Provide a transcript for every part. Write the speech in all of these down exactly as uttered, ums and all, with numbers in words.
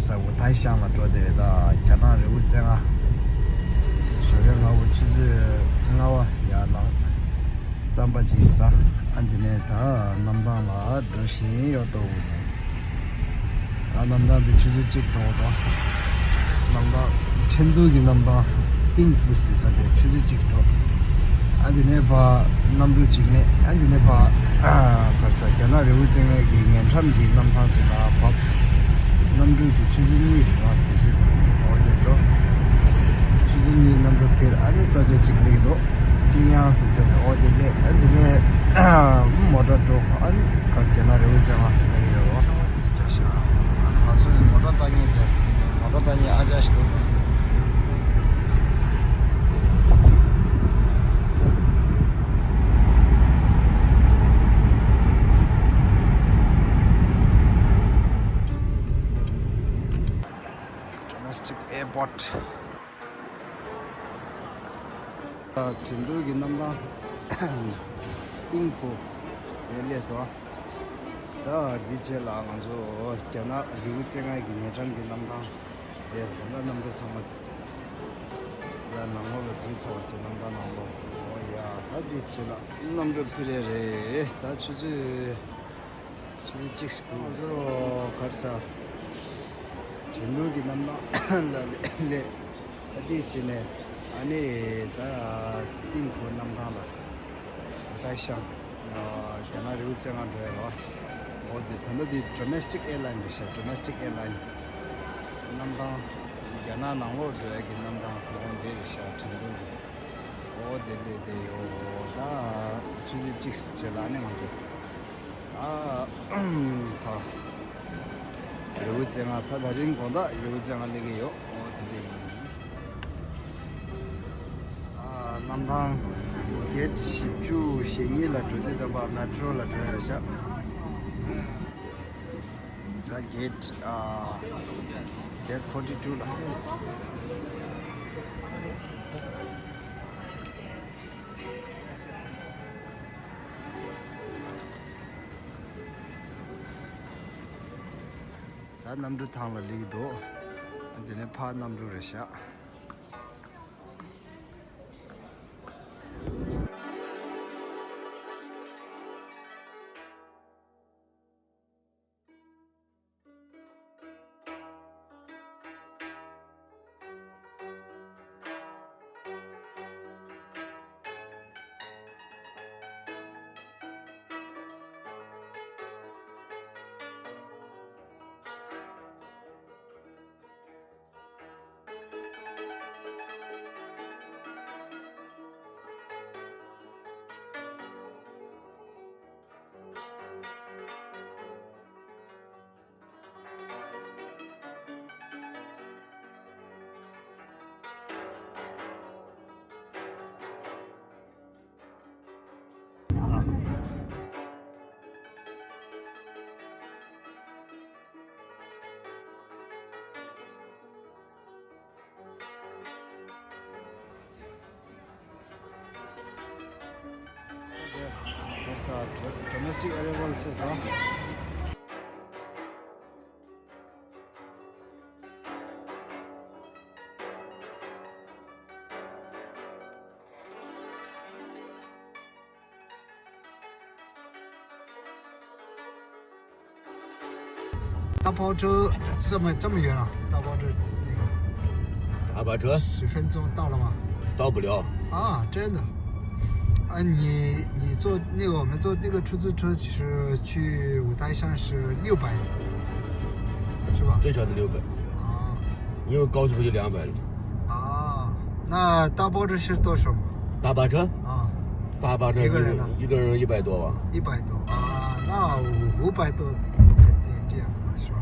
ས་ཝུ་ཐའི་ཤང་ལ་འགྲོ་དེ་ད་རྒྱ་ནག་རི་བོ་རྩེ་ལྔ། ཞོགས་ཀས་སྔ་པོ་ཆུ་ཚོད་ལྔ་པ་ཡར་ལངས། རྩམ་པ་ཅིག་ཟ། ཨ་འདི་ནས་ད་གནམ་ཐང་ལ་འགྲོ་བཞིན་ཡོད་དོ། ད་གནམ་ཐང་དེ་ཆུ་ཚོད་གཅིག་འགྲོ་དོ། གནམ་ཐང་ཁྲིན་ཏུའུ་གི་གནམ་ཐང་ཏིང་ཧྥུ་ཟེར་ས་དེ་ཆུ་ཚོད་གཅིག་འགྲོ། ཨ་འདི་ནས་ཕར་གནམ་གྲུ་གཅིག་མེད། ཨ་འདི་ནས་ཕར་ག་རེ་ཟ། རྒྱ་ནག་རི་བོ་རྩེ་ལྔའི་གི་ཉེ་འགྲམ་གྱི་གནམ་ཐང་ཅིག་ལ་བབས། གནམ་གྲུ་གི་ཆུ་ཚོད་གཉིས་རེད་པ། དུས་ཚོད་འོ་དེ་འགྲོ། ཆུ་ཚོད་གཉིས་གནམ་གྲུ་འཕུར། ཨ་ནི་ས་ཆ་གཅིག་སླེབས་འདུག་ཀྲིང་དབྱང་ཟེར་ས་དེ། འོ་དེ་སླེབས། ཨ་འདི་ནས་མོ་ཊ་འགྲོ། ཨ་ནི་ག་རེ་ཟ། རྒྱ་ནག་རི་བོ་རྩེ་ལྔ་སླེབས་ཡོད་རེད་པ། ང་ཚོ་མོ་ཊ་བཏང་མཁན་དེ་མོ་ཊ་བཏང་མཁན་ཨ་ཅག་ཞིག་འདུག Domestic airport. ཁྲིན་ཏུའུ་གི་གནམ་ཐང་ཏིང་ཧྥུ་དེ་སླེབས་སོང་། ད་འདི་རྗེས་ལ་ང་ཚོ་རྒྱ་ནག་རི་བོ་རྩེ་ལྔ་གི་ཉེ་འགྲམ་གྱི་གནམ་ཐང་དེ་ད་ལྟ་གནམ་གྲུ་ཚང་མ་ཡར་ནང་ལོགས་ལ་འཛུལ་ཚར་བ་བྱས། གནམ་ཐང་ནང་ལོགས། འོ་ཡ། ད་འདི་རྗེས་ལ་གནམ་གྲུ་འཕུར་རེ་རེད། ད་ཆུ་ཚོད་ཆུ་ཚོད་གཅིག་སྒུག་ང་ཚོ་ག་རེ་ཟ། ཁྲིན་ཏུའུ་གི་གནམ་ཐང་ལ་སླེབས། ད་འདི་བྱས་ནས་ཨ་ནི་ད་ཏིང་ཧྥུ་གནམ་ཐང་ལ་ཝུ་ཐའི་ཤང་རྒྱ་ནག་རི་བོ་རྩེ་ལྔ་འགྲོ་ཡ་རེད་པ། འོ་དེ་ད་ལྟ་འདི་Domestic Airline རེད་ཤག Domestic Airline གནམ་ཐང་། རྒྱ་ནག་ནང་ལོགས་འགྲོ་ཡ་གི་གནམ་ཐང་འོ་འདི་རེད་ཤག་ཁྲིན་ཏུའུ་གི། འོ་དེ་སླེབས་བསྡད་ཡོད། ད་ཆུ་ཚོད་གཅིག་རྗེས་ལ་ཨ་ནི་ང་ཚོ་ད་ཕར་རི་བོ་རྩེ་ལྔ། ད་དེ་རིང་དགོང་དག་རི་བོ་རྩེ་ལྔ་སླེབས་ཀྱི་ཡོད། འོ་དེ་འདྲ་ཡིན། ཨ། གནམ་ཐང་གེ་ཊི་བཞི་བཅུ་ཞེ་གཉིས་ལ་འགྲོ་དུས་ཙམ་པ་མེ་ཊོ་རོ་ལ་འགྲོ་ཡ་རེད་ཤག་ད་གེ་ཊི་ཨ་གེ་ཊི་ཕོར་ཊི་ཊུ་ལ། ད་གནམ་གྲུ་ཐང་ལ་སླེབས་ཀྱི་འདུག་ཨ་དེ་ནས་ཕར་གནམ་གྲུ་རེད་ཤག Domestic arrival བྱས་སོང་། ད་ཕོ་ཊོ་ཙམ་ཙམ་ཡོད་ན། ད་ཕོ་ཊོ་那个 打包车十分钟到了吗？到不了。啊，真的。啊，你你坐那个我们坐那个出租车是去五台山是六百，是吧？最少是六百。啊。因为高速就两百了。啊，那大巴车是多少嘛？大巴车？啊，大巴车一个人呢？一个人一百多吧。一百多啊，那五百多肯定这样的吧，是吧？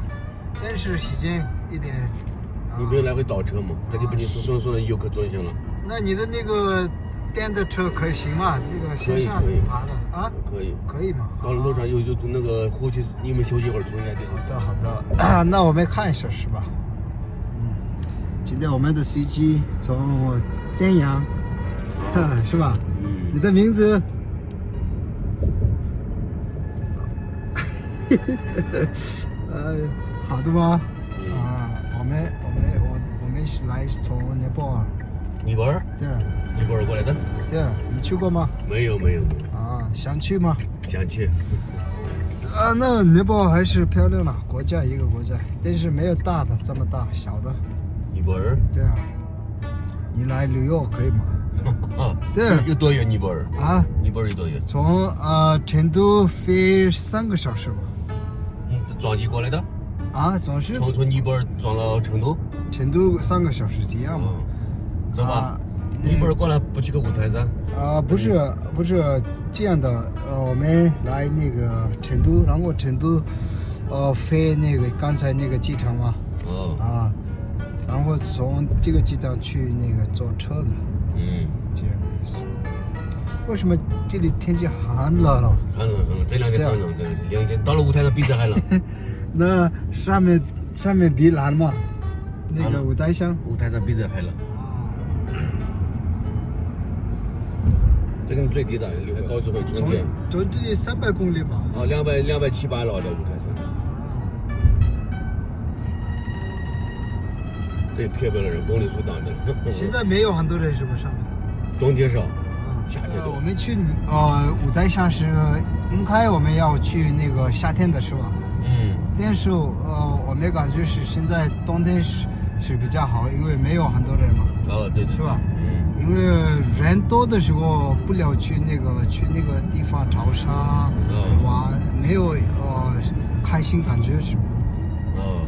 但是时间一点，啊，你不用来回倒车嘛，他就给你送送送到游客中心了。那你的那个电的车可以行吗？那个线上可以，可以。爬的啊？可以。可以吗？到路上又又那个后期你们休息一会儿，充一下电。好的，好的，那我们看一下，是吧？嗯，今天我们的司机从丹阳，是吧？嗯。你的名字？哎，好的吗？嗯。啊，我们我们我们来从尼泊尔。尼泊尔？对。尼泊尔过来的？对，你去过吗？没有没有没有。啊，想去吗？想去。啊，那尼泊尔还是漂亮了，国家一个国家，但是没有大的这么大，小的。尼泊尔？对啊，你来旅游可以吗？对。有多远尼泊尔？啊？尼泊尔有多远？从呃成都飞三个小时吧。嗯，转机过来的？啊，转是从从尼泊尔转到成都？成都三个小时这样嘛。嗯，走吧。啊，尼泊尔过来不去个五台山？啊，不是不是这样的，呃，我们来那个成都，然后成都，呃，飞那个刚才那个机场嘛。哦。啊，然后从这个机场去那个坐车嘛。嗯。这样的意思。为什么这里天气寒冷了？寒冷，寒冷，这两天寒冷，这两天，两天到了五台山比这还冷。那上面上面比冷吗？那个五台山？五台山比这还冷。啊。这个最低的，还高速会充从电。从这里三百公里吧。啊，两百两百七八了，到五台山。啊。最漂泊的人，公里数当中。现在没有很多人是吧？上面。冬天少，啊，夏天多。呃，我们去呃五台山是应该我们要去那个夏天的是吧？嗯。但是呃我们感觉是现在冬天是是比较好，因为没有很多人嘛。哦，对对对。是吧？嗯。因为人多的时候不了去那个去那个地方潮汕，嗯，玩，没有呃开心感觉是吧？哦。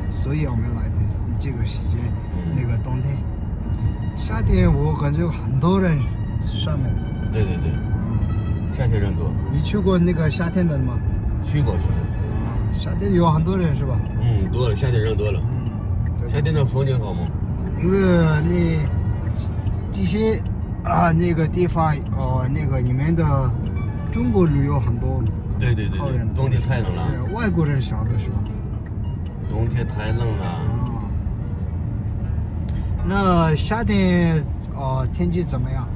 所以我们来的这个时间，嗯，那个冬天。夏天我感觉很多人上面。对对对。嗯。夏天人多。你去过那个夏天的吗？去过去过。啊，夏天有很多人是吧？嗯，多了，夏天人多了。嗯，对对。夏天的风景好吗？因为那这些啊那个地方哦，那个你们的中国旅游很多。对对对对，靠人。冬天太冷了。对，外国人少的是吧？冬天太冷了。啊，那夏天哦，天气怎么样？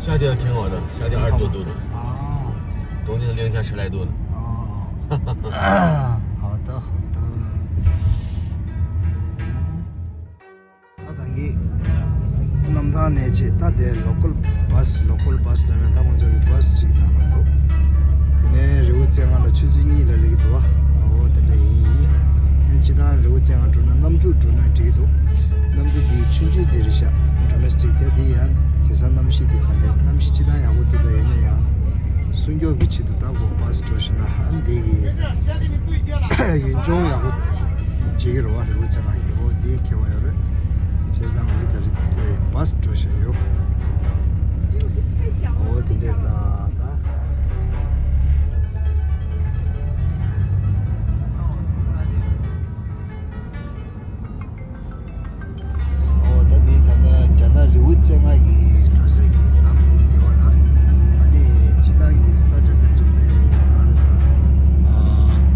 夏天挺好的，夏天二十多度的。啊。冬天零下十来度的。哦。好的好的。ད་ད་གིན་གནམ་ཐང་ནས་ཆེ་ད་དེ་local bus, local bus ལ་ད་ང་ཚོ་གི་bus ཅིག་ད་ལ་འདུག་ངས་རི་བོ་རྩེ་ལྔ་ལ་ཆུ་ཚོད་གཉིས་ལ་སླེབས་ཀྱི་འདུག་བ། འོ་དེ་འདྲ་ཡིན། ཡིན། སྤྱི་བཏང་རི་བོ་རྩེ་ལྔ་འགྲོ་ན་གནམ་གྲུ་འགྲོ་ན་འགྲིག་གི་འདུག་གནམ་གྲུ་འདི་ཆུང་ཆུང་འདི་རེད་ཤག domestic དེ་འདི་ཡང་དེང་སང་གནམ་གཤིས་འདི་ག་འདྲ། གནམ་གཤིས་སྤྱི་བཏང་ཡག་པོ་འདུག་ད་ཡིན་ན་ཡང་སྲུང་སྐྱོབ་ཀྱི་ཆེད་དུ་ད་གོ་bus འགྲོ་ཤེས་ན་ཧ་འདི་གི་ཡུན་ཅུང་ཡག་པོ་བྱེད་ཀྱི་རེད་བ། རི་བོ་རྩེ་ལྔ་ཡི་འོ་འདི་ཁེ་བ་ཡོད་རེད། བྱས་ཙང་ང་ཚོ་ད་རེས་དེ་bus འགྲོ་བཞིན་ཡོད། འོ་དེ་འདྲས་ད་ད། འོ་ད་འདི་ད་ལྟ་རྒྱ་ནག་རི་བོ་རྩེ་ལྔ་གི་འགྲོ་སའི་གི་ལམ་འདི་ཡོད་ལ། ཨ་ནི་སྤྱི་བཏང་གི་ས་ཆ་དེ་ཚོ་ག་རེ་ཟ།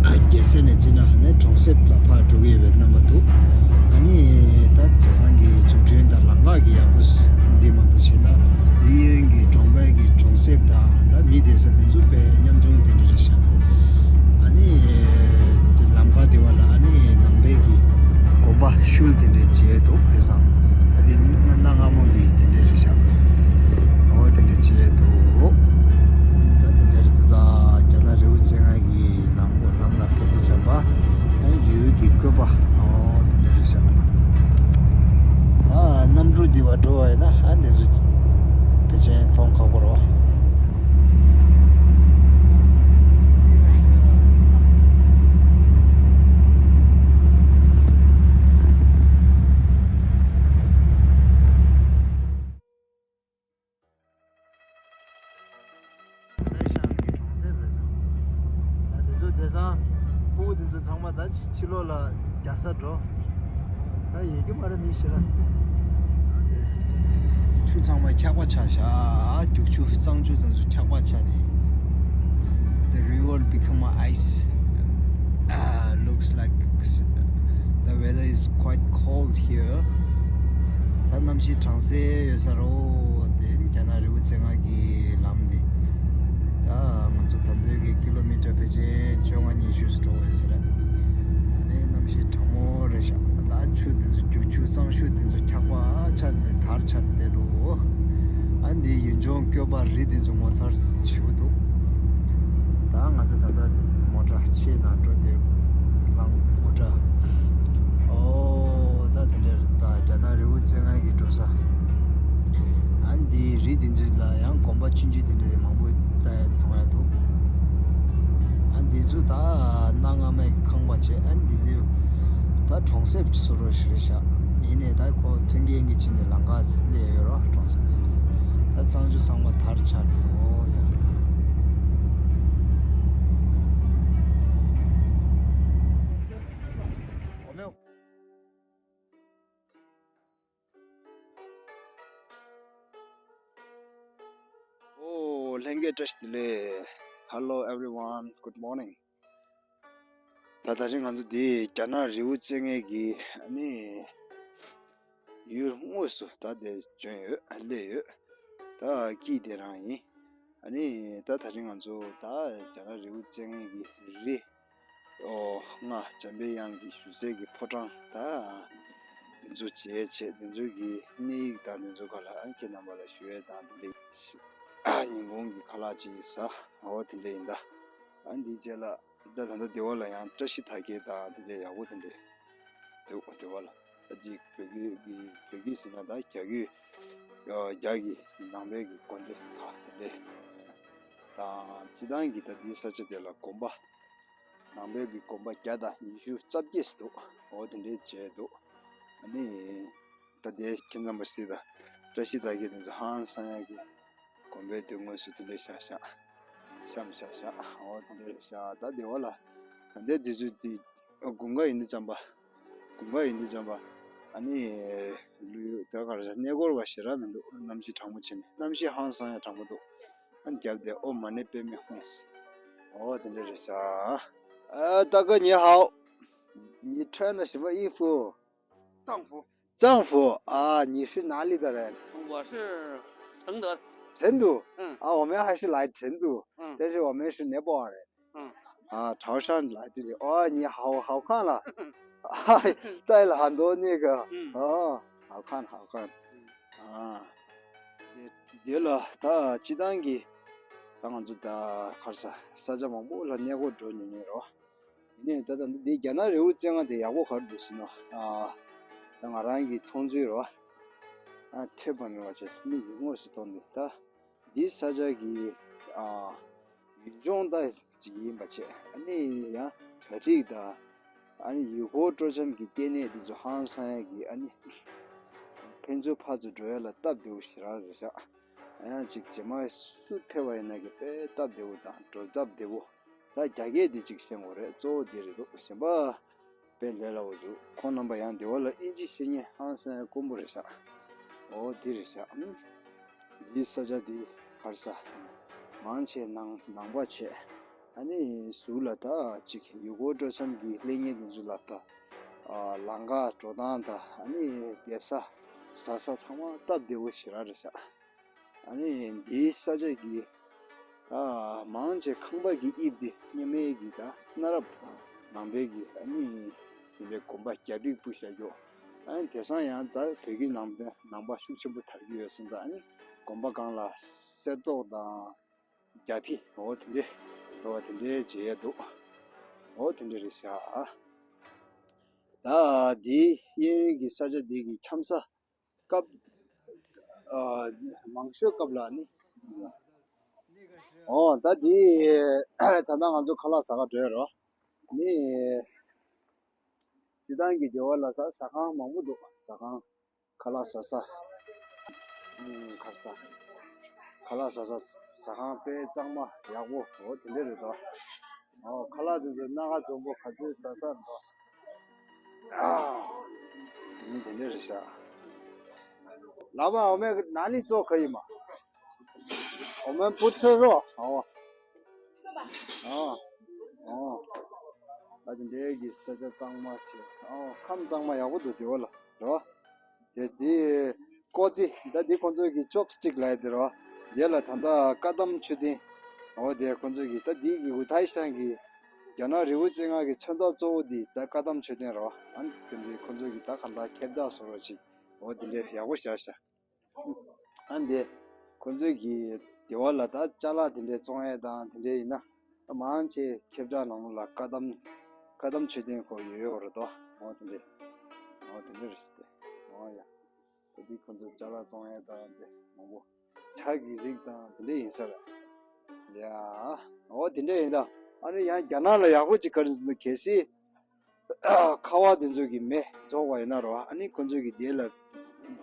ཨ་རྒྱལ་ས་ནས་བརྩིས་ན་ཨ་ནི་གྲོང་གསེབ་ལ་ཕར་འགྲོ་གི་ཡོད་པའི་རྣམ་པ་འདུག་ཨ་ནི་ད་བྱས་ཙང་གི་འཛུགས་སྐྲུན་དང་ལམ་ཁ་གི་ཡག་པོ་འདི་མ་གཏོགས་བྱས་ན་ཡུན་ཡུན་གྱི་གྲོང་པའི་གི་གྲོང་གསེབ་དང་ད་མི་བསྡད་ས་དེ་ཚོ་དཔེ་ཉམ་ཆུང་དེ་འདྲ་རེད་ཤག་ཨ་ནི་དེ་ལམ་ཁ་དེ་བ་ལ་ཨ་ནི་ནང་པའི་གི་དགོན་པ་ཤུལ་དེ་འདྲ་མཇལ་འདུག་དེང་སང་ཨ་དེ་གནའ་སྔ་མོ་གི་དེ་འདྲ་རེད་ཤག་འོ་དེ་འདྲ་མཇལ་འདུག་ད་དེ་འདྲ་རེད་འདུག་ད་རྒྱ་ནག་རི་བོ་རྩེ་ལྔ་གི་ལམ་ལམ་ལ་ཕེབས་པ་བྱས་པ། ཡུལ་གྱི་བཀོད་པ། ཨོ་དེ་འདྲ་རེད་ཤག་ད་གནམ་གྲུ་འདི་བ་འགྲོ་བ་ཡིན་ན་ཨ་འདི་ཚོ་ཕལ་ཆེར་མཐོང་ཁག་པོ་རེད་བ། ལེ་ཤང་གི་གྲོང་གསེབ་རེད་ད། ད་དེ་ཚོ་དེང་སང་ཕྲུ་གུ་དེ་ཚོ་ཚང་མ་ད་ཕྱི་ཕྱི་ལོགས་ལ་རྒྱག་ས་འགྲོ། ད་ཡོད་རྒྱུ་མ་རེད་མི་ཤི་ར། ད་དེ་ཆུ་ཚང་མ་འཁྱག་པ་ཆགས་ཤག་རྒྱུག་ཆུ་གཙང་ཆུ་ཚང་ཚུ་འཁྱག་པ་ཆགས་ནས། The river become a ice. Ah, looks like the weather is quite cold here. ད་གནམ་གཤིས་གྲང་སེ་ཡོད་ས་རོ། དེ་རྒྱ་ནག་རི་བོ་རྩེ་ལྔ་གི་ལམ་འདི། ད་ང་ཚོ་ད་འདོད་ཀྱི་ཀི་ལོ་མི་ཊར་ཕལ་ཆེར་བཅོ་ལྔ་ཉི་ཤུ་ཙམ་འགྲོ་ཡོད་ས་རེད། ཨ་ནི་གནམ་གཤིས་གྲང་མོ་རེད་ཤག་ད་ ཆུ་དེ་ཚོ་རྒྱུག་ཆུ་གཙང་ཆུ་དེ་ཚོ་འཁྱག་པ་ཆགས་ནས་དར་ཆགས་ནས་བསྡད་འདུག་ཨ་འདི་ཡུལ་ལྗོངས་བཀོད་པ་རི་དེ་ཚོ་ངོ་མཚར་ཆེ་པོ་འདུག་ད་ང་ཚོ་ད་ལྟ་མོ་ཊ་ཆེ་དང་འགྲོ་དེ་ལང་མོ་ཊ། ཨོ་ད་དེ་འདྲ་རེད། ད་རྒྱ་ནག་རི་བོ་རྩེ་ལྔ་གི་འགྲོ་ས། ཨ་འདི་རི་འདི་འདྲ་ལ་ཡང་དགོན་པ་ཆུང་ཆུང་འདི་འདྲ་མང་པོ་ལྟ་ཡ་མཐོང་ཡ་འདུག་ཨ་འདི་ཚོ་ད་གནའ་སྔ་མའི་ཁང་པ་བྱས། ཨ་འདི་ཚོ་ད་གྲོང་གསེབ་བཟོ་འདྲ་ཞིག་རེད་ཤག་ཡིན་ནའི་ད་ཁོ་མཐུན་རྐྱེན་གྱི་ཆ་ནས་ལམ་ཁ་སླེབས་ཡོད་ར། གྲོང་གསེབ་འདི་འདྲ་ད་གཙང་ཆུ་ཚང་མ་དར་ཆགས་འདུག་ཨོ་ཡ། ཨོ་ལྷན་རྒྱས་བཀྲ་ཤིས་བདེ་ལེགས། Hello everyone, good morning. ད་ད་རིང་ང་ཚོ་འདི་རྒྱ་ནག་རི་བོ་རྩེ་ལྔའི་གི་ཨ་ནི་ཡུལ་དངོས་སུ་ད་དེ་བྱོན་ཡོད། སླེབས་ཡོད། ད་སྐྱིད་དེ་རང་ཡིན། ཨ་ནི་ད་ད་རིང་ང་ཚོ་ད་རྒྱ་ནག་རི་བོ་རྩེ་ལྔའི་གི་རི། ཨོ་ང་འཇམ་པའི་དབྱངས་ཀྱི་བཞུགས་སའི་གི་ཕོ་བྲང་ད་འདི་ཚོ་མཇལ་བྱས། འདི་ཚོའི་གི་གནས་ཡིག་དང་འདི་ཚོ་ག་ལ་ཨ་ཁྱེད་རྣམ་པ་ལ་ཞུ་ཡས་དང་། དེ་འདྲ་ཞིག་ཉིན་གུང་གི་ཁ་ལག་ཅིག་ཟ། ཨོ་དེ་འདྲ་ཡིན་ད། ཨ་འདིའི་རྗེས་ལ་ད་ད་ལྟ་སྡེ་བ་ལ་ཡང་བཀྲ་ཤིས་དར་རྒྱས་དང་དེ་འདྲ་ཡག་པོ་དེ་འདྲ་འདུག་སྡེ་བ་ལ་ད་ཅིག་བོད་བརྒྱུད་ཀྱི་བོད་བརྒྱུད་ཟེར་ན་ད་རྒྱ་བརྒྱུད། རྒྱ་གི་ནང་པའི་གི་དགོན་སྡེ་ཁག་དེ་འདྲ་དང་། སྤྱི་བཏང་གི་ད་འདིའི་ས་ཆ་དེ་ལ་དགོན་པ། ནང་པའི་གི་དགོན་པ་བརྒྱ་དང་ཉི་ཤུ་རྩ་བརྒྱད་ཙམ་འདུག་ཨོ་དེ་འདྲའི་མཇལ་འདུག་ཨ་ནི་ད་ལྟའི་ཁྱེད་ཚང་མ་གཟིགས་དང་། བཀྲ་ཤིས་དར་རྒྱས་དེ་ཚོ་ཧང་སང་ཡ་གི་དགོན་པའི་མདུན་ངོས་སུ་དེ་འདྲའི་བཞག་བཞག་བཤམས་བཞག་བཞག་ཨོ་དེ་འདྲའི་བཞག་ད་སྡེ་བ་ལ་ད་ལྟའི་དུས་ཚོད་འདི་དགུན་ཁ་ཡིན་དུས་ཙམ་པ། དགུན་ཁ་ཡིན་དུས་ཙམ་པ། ཨ་ནི་ལུས་ད་ག་རེ་ཟེར། གནས་སྐོར་བ་ཞེ་དྲག་མི་འདུག་གནམ་གཤིས་གྲང་མོ་བྱས་ནས། གནམ་གཤིས་ཧང་སང་ཡ་གྲང་མོ་འདུག་ཨ་ནི་རྒྱབ་དེ་ཨོཾ་མ་ཎི་པདྨེ་ཧཱུྃ། ཨོ་དེ་འདྲ་རེད་ཤག་ཨ། 大哥你好，你穿的什么衣服？藏服。藏服啊，你是哪里的人？我是承德。成都。嗯。啊，我们还是来成都，嗯。但是我们是尼泊尔人。嗯。啊，潮汕来这里。哦，你好，好看了。啊，带了很多那个。嗯。哦，好看，好看。嗯。啊，དེ་དེ་ལ་ད་སྤྱི་བཏང་གི་ད་ང་ཚོ་ད་ག་རེ་ཟེར། ས་ཆ་མང་པོ་ལ་གནས་སྐོར་འགྲོ་མྱོང་མྱོང་རོ། ཡིན་ནའི་ད་ད་འདི་རྒྱ་ནག་རི་བོ་རྩེ་ལྔ་དེ་ཡག་པོ་ག་རེ་འདུག་ཟེར་ན། ཨ། ད་ང་རང་གི་མཐོང་ཚུལ་རོ། ཨ། ཐོས་པ་མེད་པ་བྱས། མིག་གིས་དངོས་སུ་མཐོང་དུས་ད། འདི་ས་ཆ་གི་ཨ། ཡུལ་ལྗོངས་ད་ཅིག་ཡིན་པ་བྱས། ཨ་ནི་ཡང་གྲ་སྒྲིག་དང་། ཨ་ནི་ཡུལ་སྐོར་སྤྲོ་འཆམ་གྱི་ལྟེ་གནས་འདི་ཚོ་ཧང་སང་ཡ་གི། ཨ་ནི་ཕན་ཚུན་ཕར་ཚུར་འགྲོ་ཡ་ལ་སྟབས་བདེ་པོ་ཞེ་དྲག་རེད་ཤག་ཨ་ཡང་ཅིག་རྗེས་མ་སུ་ཕེབས་པ་ཡིན་ན་གི་དཔེ་སྟབས་བདེ་པོ་དང་འགྲོ་སྟབས་བདེ་པོ། ད་རྒྱ་སྐད་འདི་གཅིག་ཤེས་དགོས་རེད། གཙོ་བོ་འདི་རེད་འདུག་གཞན་པ་དཔེ་ལས་སླ་པོ་འདུག་ཁོང་རྣམ་པ་ཡང་སྡེ་བ་ལ་ཨིན་ཇི་ཤེས་མཁན་ཧང་སང་དཀོན་པོ་རེད་ཤག་ཨོ་འདི་རེད་ཤག་འདིའི་ས་ཆ་འདི་ག་རེ་ཟེར། མང་ཆེ་ནང་ནང་པ་བྱས། ཨ་ནི་གཟུགས་ལ་ད་ཅིག་ཡུལ་སྐོར་སྤྲོ་འཆམ་གྱི་སླེབས་མཁན་དེ་ཚོ་ལ་ད། ཨ། ལམ་ཁ་འགྲོ་སྟངས་དང་། ཨ་ནི་བསྡད་ས་ཟ་ས་ཚང་མ་སྟབས་བདེ་པོ་ཞེ་དྲག་རེད་ཤག་ཨ་ནི་འདིའི་ས་ཆ་གི་ཨ། མང་ཆེ་ཁང་པ་གི་དབྱིབས་འདི་སྔོན་མའི་གི་ད་གནའ་རབས་ནང་པའི་གི། ཨ་ནི་དེ་འདྲའི་དགོན་པ་རྒྱ་ཕིགས་སྤུ་བཞག་རྒྱུ། ཨ་ནི་དེང་སང་ཡང་ད་བོད་ཀྱི་ནང་ནང་པ་ཤུགས་ཆེན་པོ་དར་གྱི་ཡོད་སོང་ཙང་། ཨ་ནི་དགོན་པ་སྒང་ལ་གསེར་ཏོག་དང་རྒྱ་ཕིགས། འོ་དེ་འདྲའི་འགྲོ་བ་དེ་འདྲའི་མཇལ་ཡ་འདུག་འོ་དེ་འདྲ་རེད་ཤག་ད་འདི་གཡས་གཡོན་གྱི་ས་ཆ་འདི་གི་འཁྱམ་ས་སྐབས། ཨ། མང་ཤོས་སྐབས་ལ་ནི། ཨོ་ད་འདི་ད་ལྟ་ང་ཚོ་ཁ་ལག་ཟ་ག་འགྲོ་ཡ་རོ། ནི་སྤྱི་བཏང་གི་སྡེ་བ་ལ་ཟ་ཟ་ཁང་མང་པོ་འདུག་ཟ་ཁང་། ཁ་ལག་ཟ་ས། ཨུམ། ཁ་ཟ། ཁ་ལག་ཟ་ས་ཟ་ཁང་དཔེ་གཙང་མ་ཡག་པོ། འོ་དེ་འདྲ་རེད་དོ། ཨོ་ཁ་ལག་དེ་ཚོ་སྣ་ཁ་འཛོམས་པོ་ག་ཚོད་ཟ་ས་རེད་དོ། ཨ། ཨུམ། དེ་འདྲ་རེད་ཤག 老板，我们哪里做可以吗？我们不吃肉。哦。哦。ཨོ། ད་དེ་འདྲའི་གི་ས་ཆ་གཙང་མ་བྱས། ཨོ་ཁམས་གཙང་མ་ཡག་པོ་འདུག་སྡེ་བ་ལ་རོ། དེ་འདི་ཀོ་ཙི། ད་འདི་ཁོང་ཚོའི་གི་ཅོབ་སི་ཊིག་ལབ་ཡ་དེ་རོ། དེ་ལ་ད་ལྟ་ཀ་དམ་མཆོད་རྟེན། ཨོ་དེ་ཁོང་ཚོའི་གི། ད་འདི་གི་ཝུ་ཐའི་ཤང་གི་ རྒྱ་ནག་རི་བོ་རྩེ་ལྔ་གི་མཚོན་རྟགས་གཙོ་བོ་འདི་ད་བཀའ་གདམས་མཆོད་རྟེན་རེད་བ། ཨ་ནི་དེ་འདི་ཁོ་ཚོ་གི་ད་ག་ད་ཁྱབ་བསྒྲགས་བཟོ་རོགས་བྱེད། འོ་དེ་འདྲས་ཡག་པོ་བཞག་ཤག་ཨ་འདི་ཁོ་ཚོས་ཀྱི་སྡེ་བ་ལ་ད་ཅ་ལག་དེ་འདྲས་བཙོང་ཡས་དང་དེ་འདྲས་ཡིན་ན། ད་མང་ཆེ་ཁྱབ་བསྒྲགས་ནང་ལ་བཀའ་གདམས་བཀའ་གདམས་མཆོད་རྟེན་ཁོ་ཡོད་ཡོད་རེད་དོ། འོ་དེ་འདྲས། འོ་དེ་འདྲས་རེད་ཟེར་ཏེ། འོ་ཡ། ད་འདི་ཁོ་ཚོ་ཅ་ལག་བཙོང་ཡས་དང་དེ་མང་པོ། ཇ་གི་རིགས་དང་དེ་འདྲས་ཡིན་ས་རེད། ཡ། འོ་དེ་འདྲས་ཡིན་ད། ཨ་ནི་ཡང་རྒྱ་ནག་ལ་ཡག་པོ་ཅིག་ག་རེ་ཟེར་ན། གལ་སྲིད་ཁ་བ་དེ་ཚོ་གི་མེ་རྫོགས་པ་ཡིན་ན་རོ། ཨ་ནི་ཁོ་ཚོ་གི་དེ་ལ་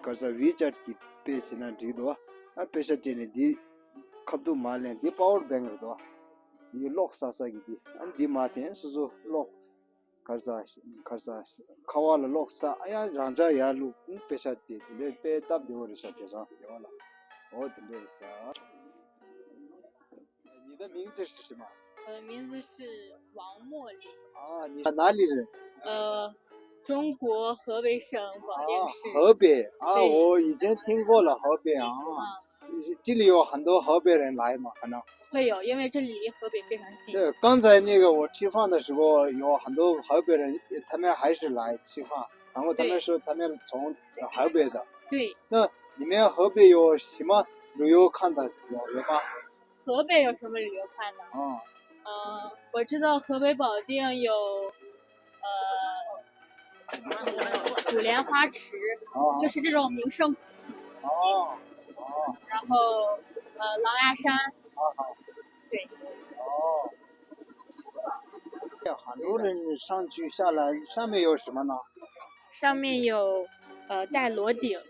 ག་རེ་ཟ་ཝི་ཅེཊ་གི་པེ་བྱས་ན་འགྲིག་འདུག་ཨ་པེ་ཤ་སྤྲད་ནས་འདི་ཁ་ཐུག་མར་ལེན། འདི་པ་ཝར་བེང་རེད་དོ། འདི་གློག་ཟ་ས་གི་འདི། ཨ་ནི་འདི་མར་འཐེན། སོ་སོ་གློག་ག་རེ་ཟ་ག་རེ་ཟ་ཁ་བ་ལ་གློག་ཟ། ཨ་ཡང་རང་ཅག་ཡར་བླུགས། ཨ་ནི་པེ་ཤ་སྤྲད། དེ་འདྲས་དཔེ་སྟབས་བདེ་བོ་རེད་ཤག་དེང་སང་སྡེ་བ་ལ། འོ་དེ་འདྲས་རེད་ཤག 你的名字是什么？ 我的名字是王茉莉。 啊，你是哪里人？ 呃，中国河北省广电市。 河北啊，对。 我以前听过了河北啊。 啊。 这里有很多河北人来嘛，可能。 会有，因为这里离河北非常近。 对，刚才那个我吃饭的时候，有很多河北人，他们还是来吃饭，然后他们说他们从河北的。 对。 那你们河北有什么旅游看的有有吗？ 河北有什么旅游看的？ 嗯。 呃，我知道河北保定有，呃，什么五莲花池， 哦。 就是这种名胜古迹。 哦。 哦。 然后，呃，狼牙山。 哦。 对。 哦。 很多人上去下来，上面有什么呢？ 上面有，呃，戴罗顶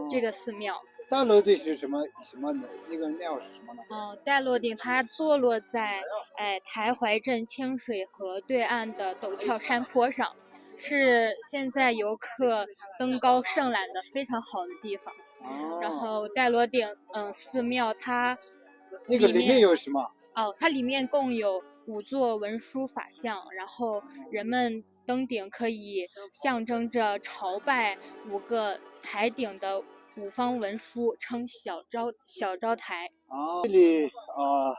这个寺庙。 戴罗顶是什么什么的那个庙是什么呢？ 嗯，戴罗顶它坐落在，哎，台怀镇清水河对岸的陡峭山坡上，是现在游客登高胜览的非常好的地方。 哦。 然后戴罗顶，嗯，寺庙它 那个里面有什么？ 哦，它里面共有五座文殊法像，然后人们登顶可以象征着朝拜五个台顶的五方文殊，称小招小招台。 啊，这里啊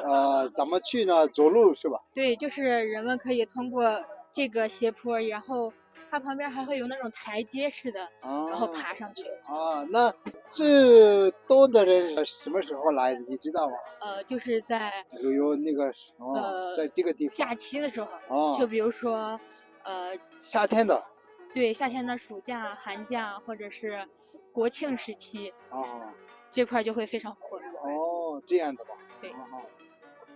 啊，怎么去呢？走路是吧？ 对，就是人们可以通过这个斜坡，然后它旁边还会有那种台阶似的， 啊。 然后爬上去。 啊，那最多的人是什么时候来的？你知道吗？ 呃，就是在 旅游那个什么，呃，在这个地方。 假期的时候， 哦。 就比如说，呃， 夏天的。 对，夏天的暑假、寒假，或者是国庆时期， 哦。 这块儿就会非常火热。 哦，这样的吧。 对。 哦。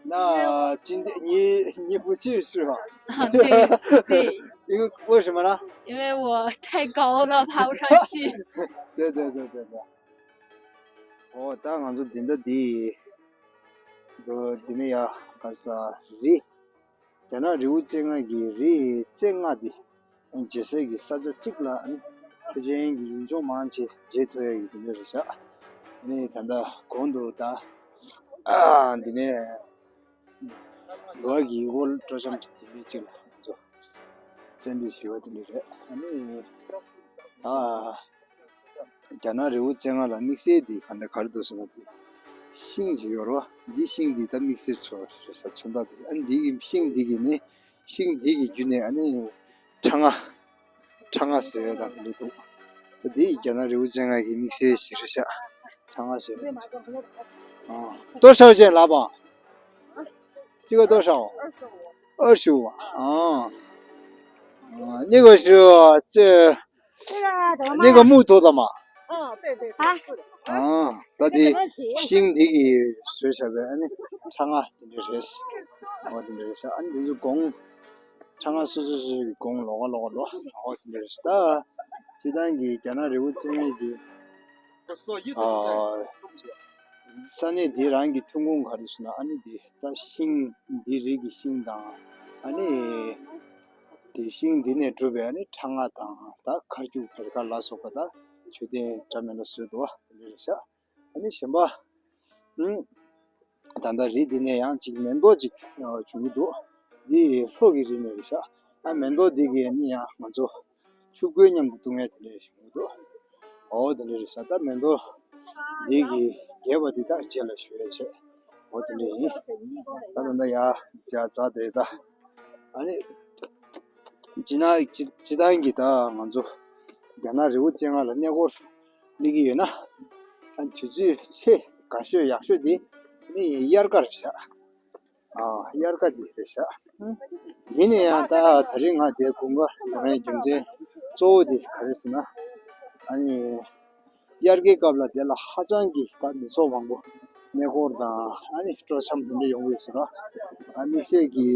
那今天你你不去是吧？ 啊，对对， 因为为什么呢？ 因为我太高了，爬不上去。 对对对对对。 ཨོ་ད་ང་ཚོ་འདི་འདྲ་འདི་འདི་ནས་ཡར་ག་རེ་ཟ་རི། རྒྱ་ནག་རི་བོ་རྩེ་ལྔ་གི་རི་རྩེ་ལྔ་འདི་མཇལ་སའི་གི་ས་ཆ་གཅིག་ལ་ཨ་ནི་ཕལ་ཆེར་གྱི་ཡུལ་ལྗོངས་མང་ཆེ་མཇལ་ཐུབ་ཡ་ཡོད་དེ་འདྲ་རེད་ཤག་ཨ་ནི་ད་ལྟ་གོང་དུ་ད་འདི་ནས་ལོ་གི་འོ་སྤྲོ་འཆམ་གྱི་དེ་འདྲའི་གཅིག་ལ་ང་ཚོ་བཙན་འདི་ཞུ་བ་དེ་འདྲ་རེད། ཨ་ནི་ད་རྒྱ་ནག་རི་བོ་རྩེ་ལྔ་ལ་དམིགས་བསལ་འདི་ག་འདྲ་ག་རེ་འདུག་ཟེར་ན། འདི་ཤིང་ཞིག་ཡོད་རེད་བ། འདི་ཤིང་འདི་ད་དམིགས་བསལ་ཚོ་ཞེས་ས་མཚོན་རྟགས་འདི། ཨ་ནི་འདི་གི་ཤིང་འདི་གི་ནི་ཤིང་འདི་གི་བརྒྱུད་ནས་ཨ་ནི་ཁྲ་ང་ཁྲ་ང་བཟོས་ཡོད་དང་འདི་འདུག་ད་འདི་རྒྱ་ནག་རི་བོ་རྩེ་ལྔ་གི་དམིགས་བསལ་ཞིག་རེད་ཤག་ཁྲ་ང་བཟོས་ཡོད། 多少钱 老板？ 这个多少？ 二十五啊。啊，那个是这这个怎么卖啊？那个木头的嘛。 哦，对对对，啊，是的。 ཨ་ད་དེ་ཤིང་འདི་གིས་བཟོས་བྱས་པའི་ཨ་ནི་ཁྲ་ང་དེ་འདྲ་རེད། ཨོ་དེ་འདྲ་རེད་ཤག་ཨ་ནི་དེ་ཚོ་གོང་ཁྲ་ང་སོ་སོ་སོ་སོའི་གོང་ལོགས་ཀ་ལོགས་ཀ་འདུག་ཨོ་དེ་འདྲ་རེད་ཤག་ད་སྤྱིར་བཏང་གི་རྒྱ་ནག་རི་བོ་རྩེ་ལྔའི་གི་ཨ་ས་གནས་འདི་རང་གི་ཐོན་ཁུངས་ག་རེ་ཟེར་ན། ཨ་ནི་འདི་ད་ཤིང་འདི་རིགས་ཀྱི་ཤིང་དང་ཨ་ནི་དེ་ཤིང་འདི་ནས་གྲུབ་པའི་ཨ་ནི་ཁྲ་ང་དང་ད་མཁར་རྒྱུག་བེར་ཀ་ལ་སོགས་པ་ད་མཆོད་རྟེན་འདྲ་མི་འདྲ་བཟོས་འདུག་བ། དེ་འདྲ་རེད་ཤག་ཨ་ནི་གཞན་པ་ཨུམ། ད་ལྟ་རི་འདི་ནས་ཡང་ཅིག་མེ་ཏོག་ཅིག་བྱུང་གི་འདུག་འདི་ལྷོ་གི་རི་ནས་རེད་ཤག་ཨ་མེ་ཏོག་འདི་གིས་ཨ་ནི་ཡང་ང་ཚོ་ཆུ་ཁོལ་མཉམ་དུ་བཏུང་ཡ་དེ་འདྲ་བྱུང་གི་འདུག་ཨོ་དེ་འདྲ་རེད་ཤག་ད་མེ་ཏོག་འདི་གི་རྒྱས་པ་འདི་དག་རྗེས་ལ་ཞུ་ཡ་བྱས། ཨོ་དེ་འདྲ་ཡིན། ད་ད་ལྟ་ཡར་རྒྱ་རྩ་དེ་ད་ ཨ་ནི་སྤྱིར་ན་སྤྱི་སྤྱིར་བཏང་གི་ད་ང་ཚོ་རྒྱ་ནག་རི་བོ་རྩེ་ལྔ་ལ་གནས་སྐོར་སླེབས་ཀྱི་ཡོད་ན། ཨ་ནི་དུས་ཚོད་ཆེས་དགའ་ཤོས་ཡག་ཤོས་དེ་ནི་དབྱར་ཁ་རེད་ཤག་ཨ་དབྱར་ཁ་དེ་རེད་ཤག་ཡིན་ན་ཡང་ད་ད་རིང་ང་དེ་དགུན་ཁ་ཡོང་ཡའི་རྒྱུ་མཚན་གཙོ་བོ་དེ་ག་རེ་ཟེར་ན། ཨ་ནི་དབྱར་ཁའི་སྐབས་ལ་དེ་ལ་ཧ་ཅང་གི་ད་མི་ཚོགས་མང་པོ་གནས་སྐོར་དང་ཨ་ནི་སྤྲོ་འཆམ་དེ་འདྲ་ཡོང་གི་ཡོད་ཟེར་རོ། ཨ་དམིགས་བསལ་གྱི་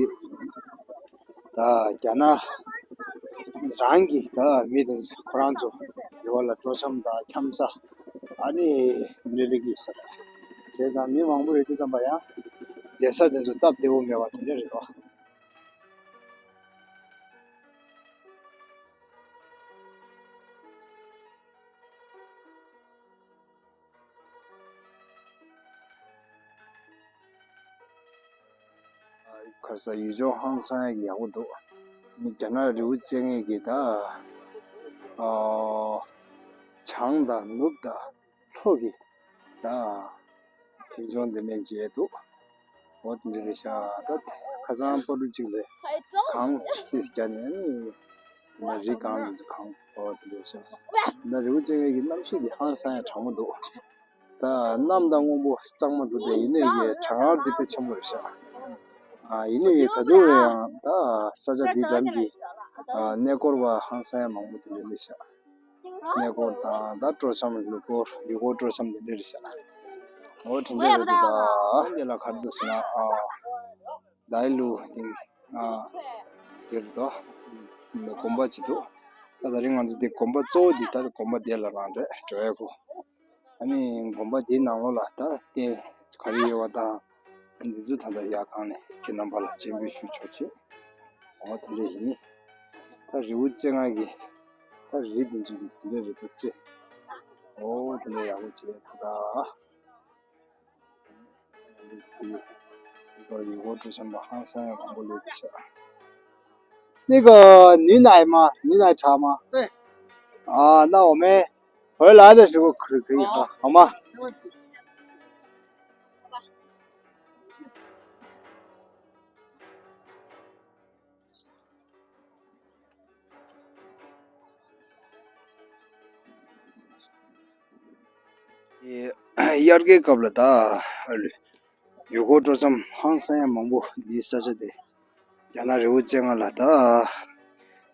ད་རྒྱ་ནག་རང་གི་ད་མི་དེ་ཁོ་རང་ཚོ་དེ་བ་ལ་སྤྲོ་འཆམ་དང་འཆམ་ས་ཨ་ནི་འདི་འདྲ་སླེབས་ཀྱི་ཡོད་ཟེར། བྱས་ཙང་མི་མང་པོ་ཡོད་དུས་ཙམ་པ་ཡང་བསྡད་ས་དེ་ཚོ་སྟབས་བདེ་བོ་མེད་པ་དེ་འདྲ་རེད་དོ། ཁ་སང་ཡུལ་ལྗོངས་ཧང་སང་ཡག་པོ་འདུག་རྒྱ་ནག་རི་བོ་རྩེ་ལྔའི་གི་ད་ཨ་བྱང་དང་ནུབ་དང་ལྷོ་གི་ད་ཕུན་ལྗོངས་འདི་ནས་མཇལ་འདུག་འོ་དེ་འདྲ་རེད་ཤག་ད་ཁ་སང་པ་ལུ་གཅིག་ལས་གངས་ཏིས་བརྒྱབ་ནས་ནི་ན་རི་གངས་ནས་གངས། འོ་དེ་འདྲ་རེད་ཤག་ན་རི་བོ་རྩེ་ལྔའི་གི་གནམ་གཤིས་འདི་ཧང་སང་ཡང་གྲང་མོ་འདུག་ད་གནམ་དང་སྔོན་པོ་གཙང་མ་འདུག་དེ་ཡིན་ནའི་གི་གྲང་ངར་འདི་དཔེ་ཆེན་པོ་རེད་ཤག་ཨ་ཡིན་ནའི་གི་ད་དུང་ཡང་ད་ས་ཆ་འདི་འགྲམ་གྱི་ཨ་གནས་སྐོར་བ་ཧང་སང་ཡང་མང་པོ་དེ་འདྲ་རེད་ཤག་གནས་སྐོར་དང་ད་སྤྲོ་འཆམ་ཡུལ་སྐོར་ཡུལ་སྐོར་སྤྲོ་འཆམ་དེ་འདྲ་རེད་ཤག་འོ་དེ་འདྲ་རེད་འདུག་ད་འདི་ལ་ག་རེ་འདུག་ཟེར་ན་ཨ་ལའི་ལུ་དེ་ཨ་དེ་རེད་དོ། དགོན་པ་ཅིག་འདུག་ད་ད་རིང་ང་ཚོ་དེ་དགོན་པ་གཙོ་བོ་དེ་ད་དགོན་པ་དེ་ལ་རང་རེད་འགྲོ་ཡ་གོ་ཨ་ནི་དགོན་པ་དེའི་ནང་ལོགས་ལ་ད་ལྟའི་ག་རེ་ཡོད་པ་དང་འདི་ཚོ་ད་ལྟ་ཡར་གང་ནས་ཁྱེད་རྣམ་པ་ལ་སྤྱན་འབུལ་ཞུ་ཆོག་ཅིག་འོ་དེ་འདྲ་ཡིན། ད་རི་བོ་རྩེ་ལྔ་གི་ད་རི་དེ་ཚོ་གི་དེ་འདྲ་རེད་འདུག་ཅེ། འོ་དེ་འདྲ་ཡག་པོ་བྱས་ད་ལྟ། ཡུལ་སྐོར་སྤྲོ་འཆམ་པ་ཧང་སང་ཡང་མང་པོ་སླེབས་ཤག 那个牛奶吗？牛奶茶吗？对。啊，那我们回来的时候可可以喝，好吗？没问题。དབྱར་ཁའི་སྐབས་ལ་ད་ཡུལ་སྐོར་སྤྲོ་འཆམ་ཧང་སང་ཡང་མང་པོ་འདི་ས་ཆ་དེ་རྒྱ་ནག་རི་བོ་རྩེ་ལྔ་ལ་ད་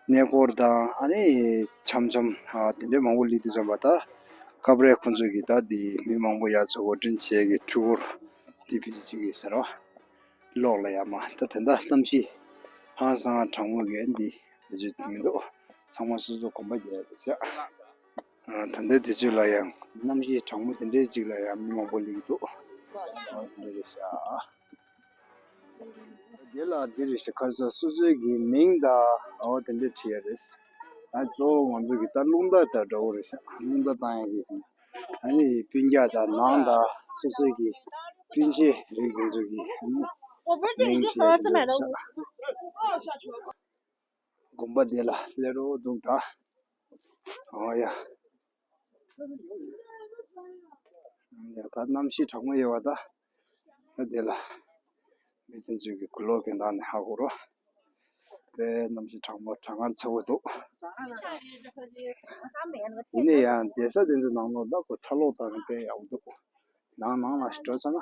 གནས་སྐོར་དང་ཨ་ནི་འཆམ་འཆམ་ཨ་དེ་འདྲའི་མང་པོ་སླེབས་དུས་ཙམ་པ་ད་སྐབས་རེ་ཁོང་ཚོས་ཀྱིས་ད་འདི་མི་མང་པོ་ཡར་ཚུར་འགྲོ་གྲོན་བྱེད་ཀྱི་འཕྲུལ་འཁོར་འདི་ཕུད་ཅིག་ཡོད་ཟེར་རོ། གློག་ལ་ཡ་མ་ད་དེ་འདྲ་གནམ་གཤིས་ཧང་སང་གྲང་མོ་གས་འདི་བེད་སྤྱོད་མི་འདུག་ཚང་མ་སོ་སོ་གོམ་པ་རྒྱག་ཡ་རེད་ཤག་ཨ་ད་ལྟའི་དུས་ཚོད་ལ་ཡང་གནམ་གཤིས་གྲང་མོ་དེ་འདྲའི་ཅིག་ལ་ཡང་མི་མང་པོ་སླེབས་ཀྱི་འདུག་ཨ་དེ་འདྲ་རེད་ཤག་དེ་ལ་འདི་རེད་ཤག་ཁ་སང་སོ་སོའི་གི་མིང་དང་ཨ་བ་དེ་འདྲ་བྲིས་ཡ་རེད། ཨ་གཙོ་བོ་ང་ཚོ་གི་ད་རླུང་རྟ་དང་འདྲ་བོ་རེད་ཤག་རླུང་རྟ་བཏང་ཡ་གི་ཨ་ནི་སྤུན་ཀྱག་དང་ནང་དང་སོ་སོའི་གི་སྤུན་མཆེད་རིགས་དེ་ཚོ་གི་ཨ་ནི་མིང་བྲིས་ཡ་དེ་འདྲ་རེད་ཤག་དགོན་པ་འདི་ལ་སླེབས་རོགས་འདུག་ད། ཨོ་ཡ། ཡ་ད་གནམ་གཤིས་གྲང་མོ་ཡོད་པ་ད། ད་འདི་ལ་མི་དེ་ཚོས་ཀྱི་གུ་ལོག་གི་ནང་ནས་ཧ་གོ་རོ། དཔེ་གནམ་གཤིས་གྲང་མོ་གྲང་ངར་ཚ་བོ་འདུག་ཡིན་ནའི་ཡང་བསྡད་ས་དེ་ཚོ་ནང་ལོགས་ལ་ཁོ་ཚ་གློག་བཏང་ནས་དཔེ་ཡག་པོ་འདུག་ནང་ནང་ལ་ཞིག་འགྲོ་ཚར་ན།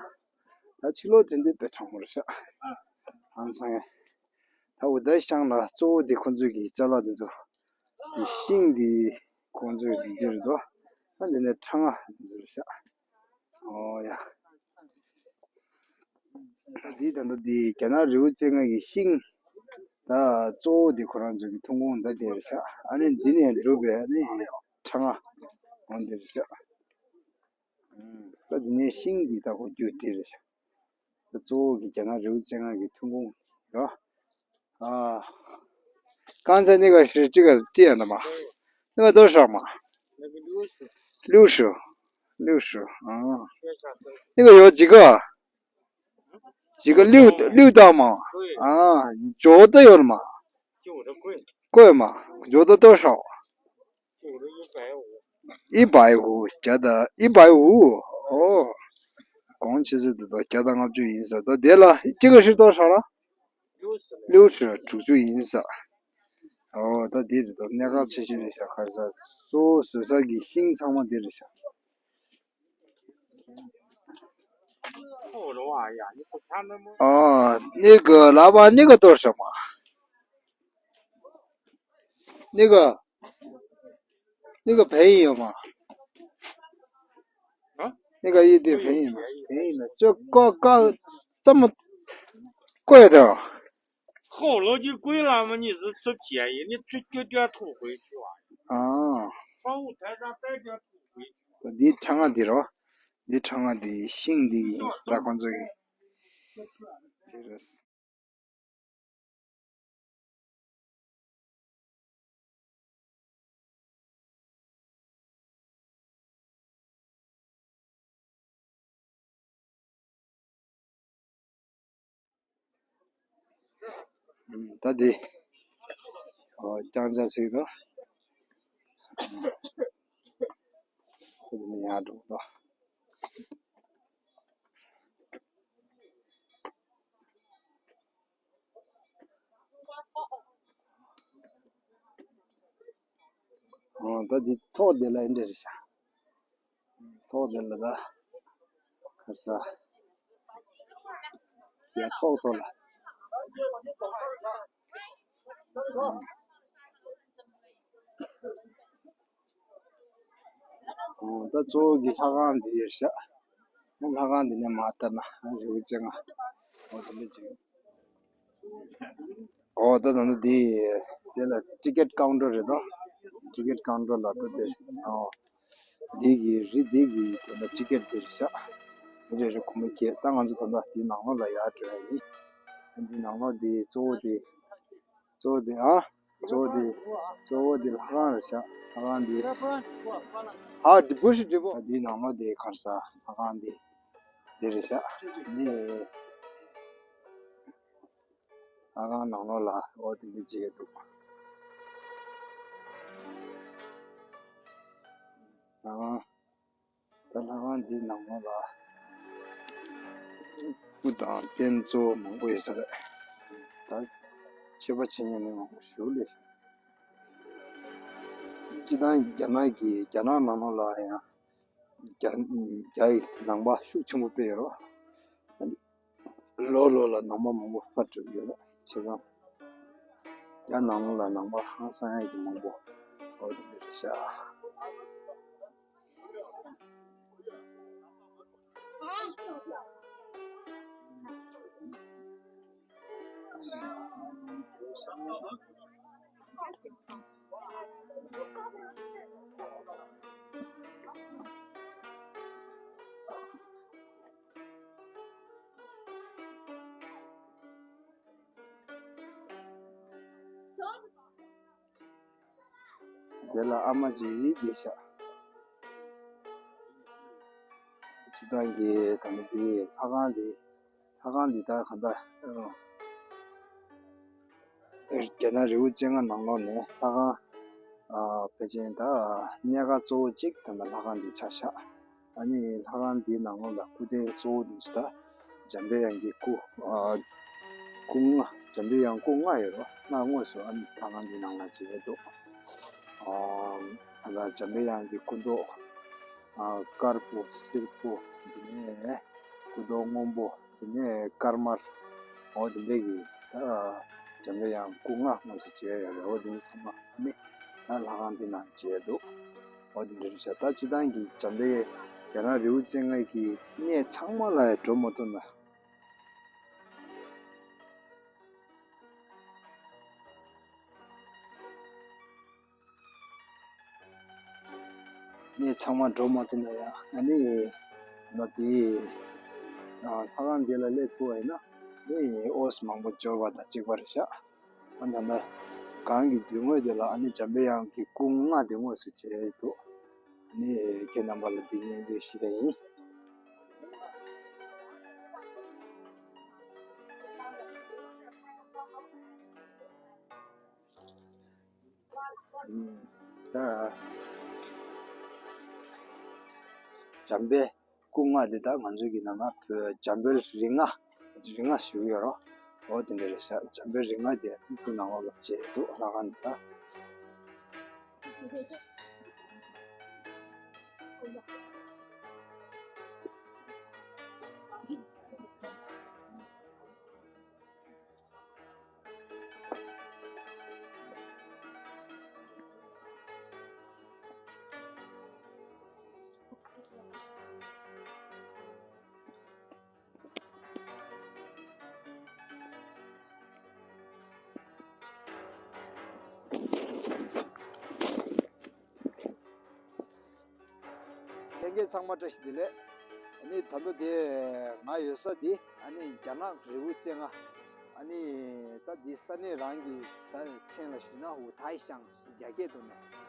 ད་ཕྱི་ལོགས་དེ་འདྲའི་དཔེ་གྲང་མོ་རེད་ཤག་ཨང་སང་ཡ། ད་འུ་ད་ཤང་ལ་གཙོ་བོ་དེ་ཁོང་ཚོའི་གི་ཅ་ལག་དེ་ཚོ། དེ་ཤིང་དེ་ཁོང་ཚོའི་འདི་རེད་དོ། ད་འདི་ནས་ཁྲ་ང་དེ་ཚོ་རེད་ཤག་ཨོ་ཡ། ད་འདི་ད་ལྟ་འདི་རྒྱ་ནག་རི་བོ་རྩེ་ལྔ་གི་ཤིང་། ད་གཙོ་བོ་དེ་ཁོ་རང་ཚོའི་གི་ཐོན་ཁུངས་ད་དེ་རེད་ཤག་ཨ་ནི་འདི་ནས་གྲུབ་པའི་ཨ་ནི་ཁྲ་ང་འོ་འདི་རེད་ཤག་ད་འདི་ནས་ཤིང་འདི་ད་ཁོ་རྒྱུ་དེ་རེད་ཤག་ད་གཙོ་བོ་གི་རྒྱ་ནག་རི་བོ་རྩེ་ལྔ་གི་ཐོན་ཁུངས་ར། ཨ། 刚才那个是这个这样的吗？那个多少嘛？六十，六十啊。那个有几个？几个？六六道嘛？啊，觉得有了嘛？贵嘛？觉得多少？ 一百五，觉得一百五哦。 གོང་ཆེ་ཤོས་དེ་དག་བརྒྱ་དང་ལྔ་བཅུ་ཡིན་ས། ད་དེ་ལ་这个是多少了？ ལེའུ་དྲུག་ཅུ་ཡིན་ས། ཨོ་ད་འདི་རེད་དོ། གནད་འགག་ཆེ་ཤོས་རེད་ཤག་ག་རེ་ཟ། གཙོ་བོ་བཟོ་ས་གི་ཤིང་ཚང་མ་འདི་རེད་ཤག་ཨོ་ནི་ག་ལ་བ་ནི་ག་དོར་ཤག་མ། ནི་ག་ནི་ག་བལ་ཡིན་ཡོད་མ། ཨ། ནི་ག་ཡིན་དེ་བལ་ཡིན་མ། བལ་ཡིན་ན་ཅོ་ཀ་ཀ་ཙམ་མ་ཀོ་ཡ་དང་། ཁོང་ལོ་རྒྱུས་ཀུན་ལ་མི་ཉིད་ཟི་སུབ་བྱས་ཡིན་ནི་ཚུལ་སྐྱོ་སྐྱོ་ཐུག་དགོས་ཞུ་བ། ཨ། ཁོང་ཐད་ཀར་སྟོན་སྐྱོ་ཐུག་དགོས་ཞུ་བ། འདི་ཕྲེང་ང་འདི་རོ། འདི་ཕྲེང་ང་འདི་ཤིང་འདི་ཡིན་ད་ཁོང་ཚོ་གི། དེ་རེད། ད་འདི། ཨོ་རྐྱང་རྐྱང་ཟིག་དང་། ད་འདི་ནས་ཡར་འགྲོ་དང་། ཨོ་ད་འདི་ཐོག་འདི་ལ་འདི་རེད་ཤག་ཐོག་འདི་ལ་ད། ཁར་ས། ཡ་ཐོག་ཐོག་ལ། ཨོ་ད་གཙོ་བོ་གི་ལྷ་ཁང་འདི་ཡོད་ཤག་ལྷ་ཁང་འདི་ནས་མར་བལྟས་ན་རི་བོ་རྩེ་ལྔ། ཨོ་དེ་འདྲ་ཅིག་ཨོ་ད་ད་ནི་འདི། དེ་ལ་ཊི་ཀེ་ཊི་ཀའུན་ཊར་རེད་དོ། ཊི་ཀེ་ཊི་ཀའུན་ཊར་ལ་ད་དེ། ཨོ། འདི་གི་རི་འདི་གི་དེ་ལ་ཊི་ཀེ་ཊི་འདི་རེད་ཤག་རེ་རེ་ཁོ་མོ་སྐྱེལ། ད་ང་ཚོ་ད་ལྟ་འདི་ནང་ལོགས་ལ་ཡར་འགྲོ་ཡ་ཡིན། འདི་ནང་ལོགས་འདི་གཙོ་བོ་འདི། གཙོ་བོ་འདི་ཨ། གཙོ་བོ་འདི། གཙོ་བོ་འདི་ལྷ་ཁང་རེད་ཤག་ལྷ་ཁང་འདི། ཨ་འདི་བུ་ཤི་འདི་བོ། འདི་ནང་ལོགས་འདི་གར་ས་ལྷ་ཁང་འདི། འདི་རེད་ཤག་འདི། ལྷ་ཁང་ནང་ལོགས་ལ་ཨོ་དེ་འདྲ་བྱེད་ཀྱི་འདུག་ལྷ་ཁང་། ད་ལྷ་ཁང་འདི་ནང་ལོགས་ལ་སྐུ་དང་རྟེན་གཙོ་བོ་མང་པོ་ཡོད་ས་རེད། ད་མཆོད་པ་བྱེད་མཁན་མི་མང་པོ་ཞིག་སླེབས་སོང་། སྤྱིར་བཏང་རྒྱ་ནག་གི་རྒྱ་ནག་ནང་ལོགས་ལ་ཡང་། རྒྱ་རྒྱ་ཡི་ནང་པ་ཤུགས་ཆེན་པོ་སྤེལ་ཡོད་རེད། ལོ་ལོ་ལ་ནང་པ་མང་པོ་ཕར་འགྲོ་གི་ཡོད་རེད། བྱས་ཙང་རྒྱ་ནང་ལ་ནང་པ་ཧང་སང་ཡ་གི་མང་པོ་འོ་དེ་རེད་ཤག་དེ་ལ་ཨ་མ་ཅིག་བསྡད་ཤག་སྤྱིར་བཏང་གི་ད་ནི་དེ་ལྷ་ཁང་དེ། ལྷ་ཁང་འདི་དག་གང་ལྟར། རྒྱ་ནག་རི་བོ་རྩེ་ལྔ་ནང་ལོགས་ནས་ལྷ་ཁང་། ཨ་ཕལ་ཆེར་ད་གནས་ཁང་གཙོ་བོ་གཅིག་ད་ལྟ་ལྷ་ཁང་འདི་ཆགས་ཤག་ཨ་ནི་ལྷ་ཁང་འདིའི་ནང་ལོགས་ལ་སྐུ་རྟེན་གཙོ་བོ་འདི་ཚོ་ད་འཇམ་པའི་དབྱངས་ཀྱི་སྐུ། ཨ་སྐུ་ལྔ། འཇམ་པའི་དབྱངས་སྐུ་ལྔ་ཡོད་རེད། ལྔ་དངོས་སུ་ཨ་ནི་ལྷ་ཁང་འདིའི་ནང་ལ་བྱེད་ཀྱི་འདུག་ཨ་ད་འཇམ་པའི་དབྱངས་ཀྱི་སྐུ་མདོག་ཨ་དཀར་པོ་སེར་པོ། དེ་ནས་སྐུ་མདོག་སྔོན་པོ། དེ་ནས་དཀར་དམར། འོ་དེ་འདྲ་གི་ད་འཇམ་པའི་དབྱངས་སྐུ་ལྔ་དངོས་སུ་མཇལ་ཡོད་རེད། འོ་དེ་འདྲ་ཚང་མ་ནི་ད་ལྷ་ཁང་འདི་ནང་མཇལ་འདུག་འོ་དེ་འདྲ་རེད་ཤག་ད་སྤྱིར་བཏང་གི་འཇམ་པའི་རྒྱ་ནག་རི་བོ་རྩེ་ལྔ་གི་གནས་ཚང་མ་ལ་འགྲོ་མ་ཐུབ་ན། གནས་ཚང་མ་འགྲོ་མ་ཐུབ་ན་ཡང་ཨ་ནི་ད་དེ་ལྷ་ཁང་འདི་ལ་སླེབས་ཐུབ་པ་ཡིན་ན་ནི་ཨོ་སི་མང་པོ་འབྱོར་བ་དང་གཅིག་པ་རེད་ཤག་ཨ་ད་ལྟ་གངས་ཀྱི་མདུན་ངོས་དེ་ལ་ཨ་ནི་འཇམ་པའི་དབྱངས་ཀྱི་སྐུ་ལྔ་དེ་དངོས་སུ་མཇལ་འདུག་ཨ་ནི་ཁྱེད་རྣམ་པ་ལ་འདི་ཡིན་པའི་ཞུ་ཡ་ཡིན། ད་འཇམ་པའི་སྐུ་ལྔ་འདི་དག་ང་ཚོའི་གི་ནང་ན་བོད་འཇམ་དཔལ་རིགས་ལྔ། རིགས་ལྔ་ཞུ་གི་ཡོད་རོ། འོ་དེ་འདྲ་རེད་ཤག་འཇམ་པའི་རིགས་ལྔ་དེ་སྐུ་ནང་ལོགས་ལ་བྱས་འདུག་ལྷ་ཁང་འདི་ལ། ལྷན་རྒྱས་ཚང་མ་བཀྲ་ཤིས་བདེ་ལེགས། ཨ་ནི་ད་ལྟ་དེ་ང་ཡོད་ས་འདི་ཨ་ནི་རྒྱ་ནག་རི་བོ་རྩེ་ལྔ། ཨ་ནི་ད་འདི་ས་གནས་རང་གི་ད་མཚན་ལ་ཞུས་ན་ཝུ་ཐའི་ཤང་རྒྱ་སྐད་དུ་ནས།